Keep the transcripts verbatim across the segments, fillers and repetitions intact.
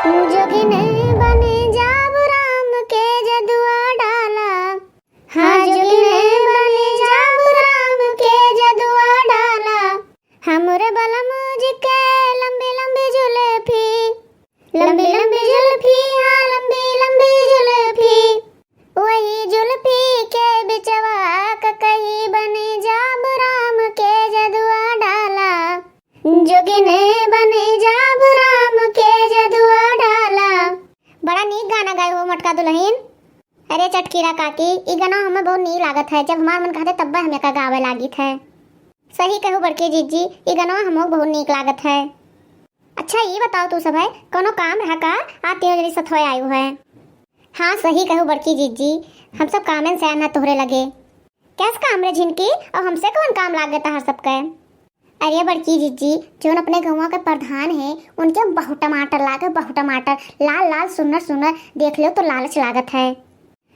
जोगिन बन जाब राम के जदुआ डाला, हाँ, जोगिन बन जाब राम के जदुआ डाला। हमरे बलम जी के लंबी लंबी जुल्फी, लंबी लंबी जुल्फी, हाँ, लंबी लंबी जुल्फी। वही जुल्फी के बिचवा ककही बन जाब राम के जदुआ डाला। जोगिन बन जाब राम के जदुआ डाला। बड़ा नीक गाना गाए हो मोटका दुलहिन। अरे चटकीला काकी, ई गाना हमें बहुत नीक लागत है। जब हमार मन कहते तब्बे हम एका गावे लागित है। सही कहू बड़की जिज्जी, ई गाना हमहू बहुत नीक लागत है। अच्छा ई बताओ तू सब है, कोनो काम रहा का? आ तीनों जनी सथवे आयु है। हाँ सही कहू बड़की जिज्जी, हम सब कामेन से आना तोहरे लगे। कैस काम रे झिनकी, और हमसे कौन काम लागे तहार सबके? अरे बड़की जिज्जी, जौन अपने गौवा के प्रधान है, उनके बहुत टमाटर लागे, बहुत टमाटर, लाल लाल सुन्नर सुन्नर, देख लो तो लालच लागत है।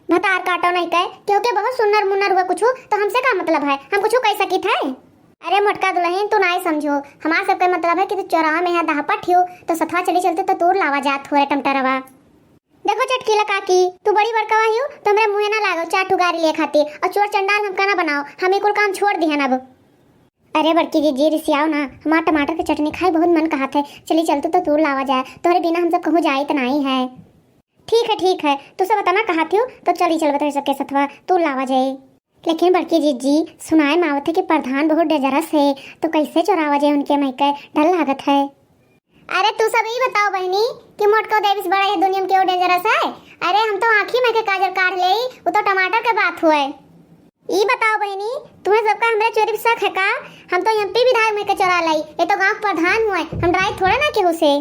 भतार काटो नहीं कहे, क्योंकि बहुत सुन्नर मुन्नर हुआ कुछ, तो हमसे का मतलब है, हम कुछ कह सकित है? अरे मोटका दुलहिन, तू नाई समझो, हमार सबके मतलब है कि तू चौराहा में यहाँ दहपट हियो, तो सथवा चली चलते तो तूर लावा जात हो रे टमटरवा। देखो चटकीला काकी, तू बड़ी बड़कवा हियो, तो हमरे मुँहे ना लागो चार ठो गारी ले खातिर, और चोर चंडाल हमका ना बनाओ, हम ई कुल काम छोड़ दिहन अब। अरे बड़की जिज्जी रिसियाओ ना, हमार टमाटर के चटनी खाए बहुत मन कहत है, चली चलतू तो तूर लावा जाए, तोहरे बिना हम सब कहूँ जाइत नाई है। ठीक है ठीक है, तू सब अतना कहत हो तो चली चलबे तोहरे सबके सथवा, तूर लावा जाए। लेकिन बड़की जिज्जी, सुनाए में आवत है कि प्रधान बहुत डेंजरस है, तो कैसे चोरावा जाए उनके, मइके डर लागत है। अरे तू सब ई बताओ बहिनी कि मोटको देवी से बड़ा ये दुनिया में केहू डेंजरस है? अरे हम तो आँखी में के काजर काढ़ लेई, उ तो टमाटर के बात हुए। ई बताओ बहिनी, तुम्हें सबका हमरे चोरी पे शक है का? हम तो एमपी विधायक में के चोरा लाई, ये तो गाँव के प्रधान हुए, हम डराई थोड़े ना केहू से।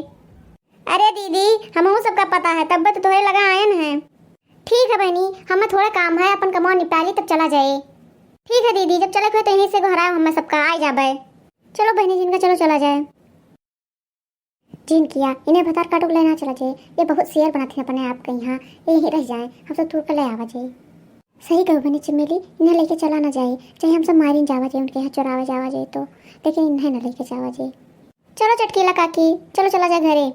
अरे दीदी, हमहू सबका पता है, तब्बे तो तोहरे लगा आयन है। ठीक है बहिनी, हमें थोड़ा काम है, अपन कमवा निपटा ली तब चला जाए। ठीक है दीदी, जब चले के हुए तो यहीं से गोहराए, हमें सबका आ जाबे। चलो बहिनी जिनका, चलो चला जाए। जिनकिया, इन्हें भतार काटो के लेना चला जाए, ये बहुत शेर बनाती हैं अपने आप के यहाँ, ये यहीं रह जाए, हम सब तूर के ले आवा जाए। सही कहू बहिनी चमेली, इन्हें लेके चला ना जाए, चाहे हम सब मारिन जावा जाए, उनके यहाँ चोरावे जावा जाए तो, लेकिन इन्हें ना लेके जावा जाए। चलो चटकीला काकी, चलो चला जाए घरे।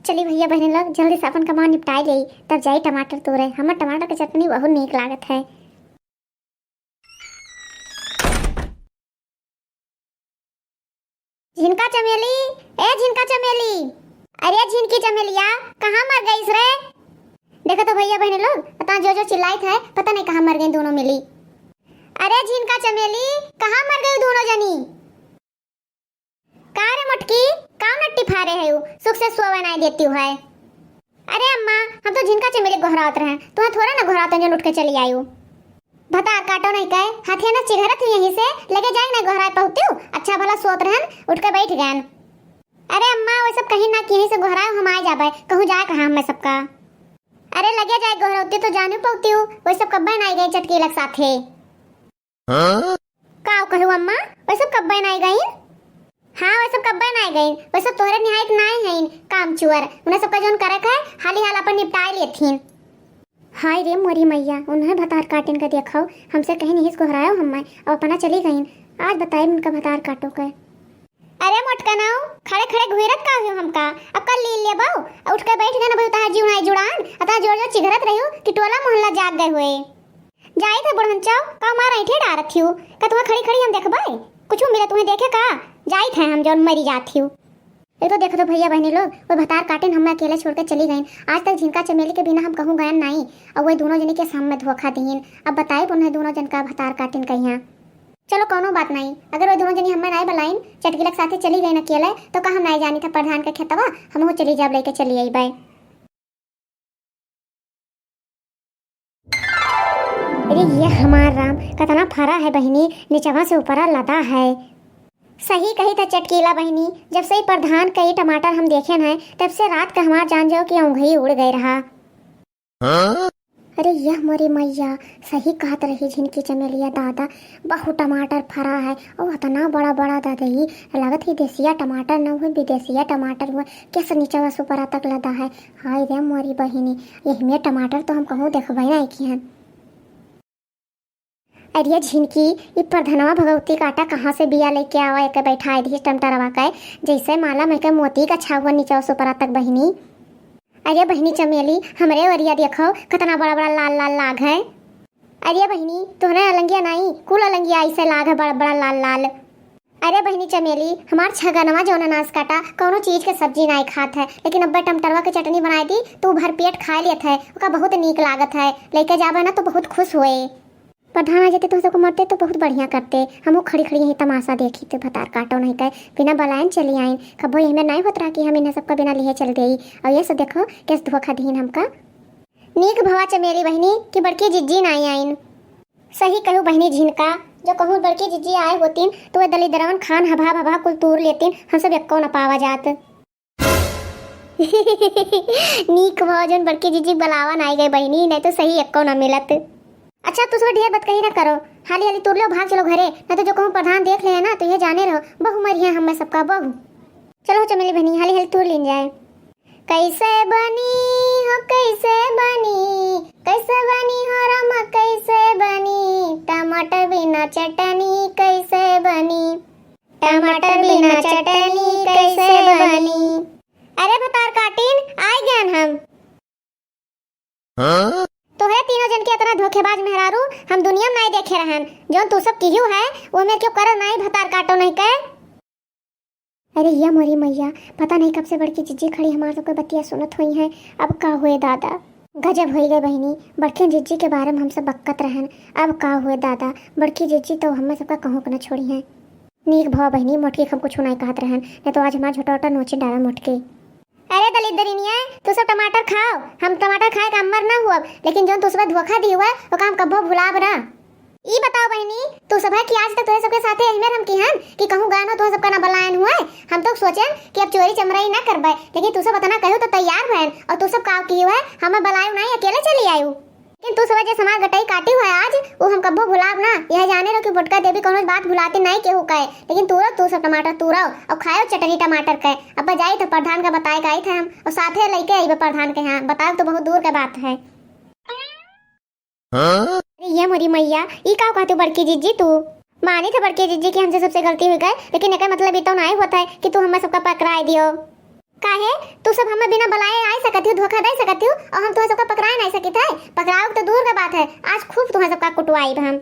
चली भैया बहनी लोग, जल्दी से अपन कमाओ निपटाई लेई, तब जाई टमाटर तोरे। हमर टमाटर के चटनी बहुत नीक लागत है। झिनका चमेली, ए झिनका चमेली, अरे झिनकी चमेलिया, कहाँ मर गईस रे? देखो तो भैया बहनी लोग, पता जो जो चिल्लाइत है, पता नहीं कहाँ मर गई दोनों मिली। अरे झिनका चमेली, कहाँ मर गई दोनों जनी? का रे मोटकी, काउ नट्टी फारे है उ? सुख से सोवे नाई देती है। अरे अम्मा, हम तो झिनका चमेली गोहरावत रहे, तुम्हें थोड़ा ना गोहरावत जन उठ के चली आयु। भतार काटो नहीं कहे, हाथिया ना चिघरत ही यहीं से, लगे जाए ना गोहराए पहुँचती हूँ, अच्छा भला सोत रहन, उठ के बैठ गयन। अरे अम्मा, वो सब कहीं ना कहीं से गोहराए हम आ जाबे, कहूँ जाए कहाँ हमें सबका। अरे लगे जाए गोहरौती तो जानू पौती हूँ, वो सब कब्बे ना आई गए चटकीला के साथे। हाँ? का कहू अम्मा, वैसे कब्बे नाई गईन? हाँ, वैसे कब्बे नाई गईन, वैसे तोहरे निहायत नाई हईन, कामचुअर। उन्हें सबका जौन करे के है, हाली हाल अपन निपटाए लेथिन। हाय रे मोरी मैया, उन्हें भतार काटिन के देखो, हमसे कहीं नहीं गोहरायो हमें, अब अपना चली गईन। आज बताए उनका भतार काटो के। अरे मोटकनाऊ, खड़े खड़े घुरत का हो हमका? अब कल लील लेबो, उठ के बैठ गए ना भाई, तहार जीव नाई जुड़ान, अतः जोर जोर चिघरत रहियो कि टोला मोहल्ला जाग गए हुए। जाइत है बुढ़न चाव, का मार ऐंठे डारत हियो? का तुम्हें खड़ी खड़ी हम देखबे? कुछ मिले तुम्हें देखे का? जाइत है हम जौन मरी जात हियो। एक तो देखो तो भैया बहनी लोग, वो भतार काटिन हमें अकेले छोड़ के चली गईन। आज तक झिनका चमेली के बिना हम कहूँ गयन नाई, और वो दोनों जने के सामने धोखा दीन। अब बताए उन्हें दोनों जन का भतार काटिन कहिया। चलो कौनो बात नाई, अगर वो दोनों जनी हमें नाई बुलाइन, चटकीला के साथे चली गईन अकेले, तो का हम नाई जानी था प्रधान के खेतवा, हम वो चली जाब लेके चली आई बाय। अरे ये हमार राम, कतना फरा है बहिनी, निचवा से ऊपरा लदा है। सही कही था चटकीला बहिनी, जब से ई प्रधान के ई टमाटर हम देखेन है, तब से रात का हमार जान जाओ कि औंघई उड़ गए रहा। हाँ? अरे यह मोरी मैया, सही कहत रही झिनकी चमेलिया दादा, बहुत टमाटर फरा है, और इतना बड़ा बड़ा दादा, ये लगत ही देसिया टमाटर न हुए, विदेशिया टमाटर हुए, कैसे नीचवा से ऊपरा तक लदा है। हाय रे मोरी बहिनी, यही में टमाटर तो हम कहूँ देखबे नहीं किहन। अरे झिनकी, ई प्रधनवा भगवती काटा कहाँ से बिया लेके आवा, एके बैठाए दिहिस टमटरवा के, जैसे माला में के मोती का छाउआ नीचे से ऊपरा तक बहिनी। अरे बहिनी चमेली, हमरे ओरिया देखो, कितना बड़ा बड़ा लाल लाल लाग है। अरे बहिनी, तोहरे अलंगिया नाई, कुल अलंगिया ऐसे लाग है बड़ा बड़ा लाल लाल। अरे बहिनी चमेली, हमार छगनवा जौन अनाज काटा कौनो चीज के सब्जी नाई खात है, लेकिन अब्बे टमटरवा के चटनी बनाए दी तो भर पेट खा लेत है, ओका बहुत नीक लागत है, लेके जाबे ना तो बहुत खुश होए। प्रधान आ जाते तो सबको मरते तो बहुत बढ़िया करते, हमहू खड़ी खड़ी यहीं तमाशा देखी तो भतार काटो नहीं कहे, बिना बलायन चली आइन, कबो यही में नहीं होत रहा कि हम इन्हें सबका बिना लिए चल देई। और ये सब देखो कैसे धोखा दीन हमका। नीक भवा चमेली बहिनी कि बड़की जिज्जी नाई आइन। सही कहू बहिनी झिनका, जो कहूँ बड़की जिज्जी आए होतीन तो वे दलिद्रवन खान हभा भभा कुल तूर लेतीन, हम सब एक्को न पावा जात। नीक भवा जौन बड़की जिज्जी बलावा नाई गए बहिनी, नहीं तो सही एक्को न मिलत। अच्छा तू सब ढेर बतकही ना करो, हाली हाली तूर लो, भाग चलो घरे, नहीं तो जो कहूँ प्रधान देख ले है ना तो ये जाने रहो, बहु मरिया हमें सबका बहु। चलो चमेली बहिनी, हाली हाली तूर लीन जाए। कैसे बनी हो, कैसे बनी, कैसे बनी हो रामा, कैसे बनी, टमाटर बिना चटनी कैसे बनी, टमाटर बिना चटनी कैसे बनी। अरे भतार काटिन, आइ गयन हम। हाँ? तोहरे तीनों जन के इतना धोखेबाज मेहरारू हम दुनिया में नाई देखे रहन। जौन तू सब किहू है, वो में क्यों करत नाई भतार काटो नहीं के। अरे या मोरी मैया, पता नहीं कब से बड़की जिज्जी खड़ी हमार सबके बतिया सुनत हुई हैं। अब का हुए दादा, गजब होई गए बहिनी, बड़की जिज्जी के बारे में हम सब बक्कत रहन। अब का हुए दादा, बड़की जिज्जी तो हमें सबका कहूँ के न छोड़ी हैं। नीक भवा बहिनी, मोटकी के हम कुछ नहीं कहत रहन, नहीं तो आज हमार झोटा उटा नोचे डाला मोटकी। अरे दलिद्दरिनिया, तू सब टमाटर खाओ, हम टमाटर खाए का अम्मर ना हुअब, लेकिन जौन तू सब धोखा दी हुआ, ओका हम कब्बो भुलाब ना। ई बताओ बहिनी, तू सब है कि आज तक तोरे सबके साथे एहमेर हम किहन कि कहूँ गानो तोहे सबका ना बलायन हुए? हम तो सोचेन कि अब चोरी चमराई ना करबे, लेकिन तू सब इतना कहो तो तैयार भयन, और तू सब काव की हुए, हमें बलायु नहीं, अकेले चली आयु। लेकिन तू सब जे हमार गटई काटी हुए आज, वो हम कब्बो भुलाब ना। यह जाने रहो कि मोटका देवी कौनो बात भुलाती नहीं केहू कहे, लेकिन तू रहो, तू सब टमाटर तू रहो और खायो चटनी टमाटर के। अब जाई तो प्रधान का बताए का आई थे हम, और साथे लेके आई प्रधान के यहाँ, बताओ तो बहुत दूर के बात है। हाँ? अरे ये मोरी मैया, ई का कहत हो बड़की जिज्जी तू? मानी थे बड़की जिज्जी कि हमसे सबसे गलती हुई गए, लेकिन एकर मतलब ई तो नाई होत है कि तू हमें सबका पकड़ाए दियो। काहे? तू सब हमें बिना बुलाए आए सकत हो, धोखा दे सकत हो, और हम तुम्हें सबका पकड़ाए नहीं सकित है। पकड़ाओ तो दूर का बात है, आज खूब तुम्हें सबका कुटवाई हम।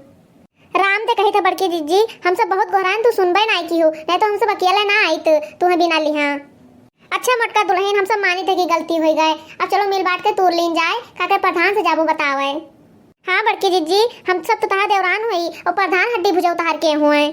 राम ते कही थे बड़की जिज्जी, हम सब बहुत गोहरान, तू सुनबे नाई की हो, नहीं तो हम सब अकेले ना आइत तुम्हें बिना लिहा। अच्छा मोटका दुल्हन, हम सब मानी थे कि गलती हुई गए, अब चलो मिल बांट के तूर लीन जाए, काके प्रधान से जाबो बतावे। हाँ बड़की जिज्जी, हम सब तो तहार देवरान हुई और प्रधान हड्डी भुजाऊ तहार के हुए।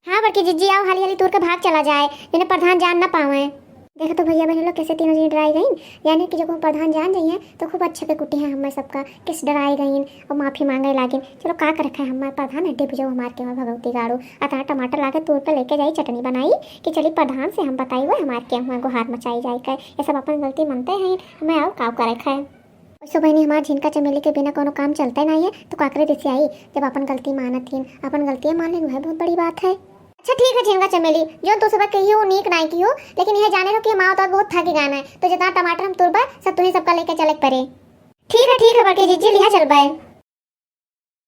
हाँ बड़की जिज्जी, आओ हाली हाली तूर के भाग चला जाए, जिन्हें प्रधान जान ना पावे। देखो तो भैया बहन लोग कैसे तीनों जनी डराई गईन, यानी कि जब वो प्रधान जान जाइए तो खूब अच्छे के कुटी है हमें सबका, किस डराई गईन और माफी मांगे लागिन। चलो का करे खाए हमार प्रधान हड्डी भुजाऊ हमार के हमार भगवती गाड़ू, अतः टमाटर लाके तूर के लेके जाई, चटनी बनाई कि चली प्रधान से हम बताई, वो हमार के हुआ गुहार मचाई जाए के। ये सब अपन गलती मानते हैं, हमें और का करे खाए। वैसे बहनी, हमार झिनका चमेली के बिना कोनो काम चलते नहीं है, तो काकरे रिसियाई, जब अपन गलती मानत हीन, अपन गलतियाँ मान लेन, वह बहुत बड़ी बात है। अच्छा ठीक है झिनका चमेली, जो तू सब कही हो नीक नाई की हो, लेकिन यह जाने रहो कि हम आवत बहुत थक गए हैं, तो जितना टमाटर हम तुरबा सब तुम्हें सबका लेके चले के पड़े। ठीक है, ठीक है बड़की जिज्जी, लिहा चलबे।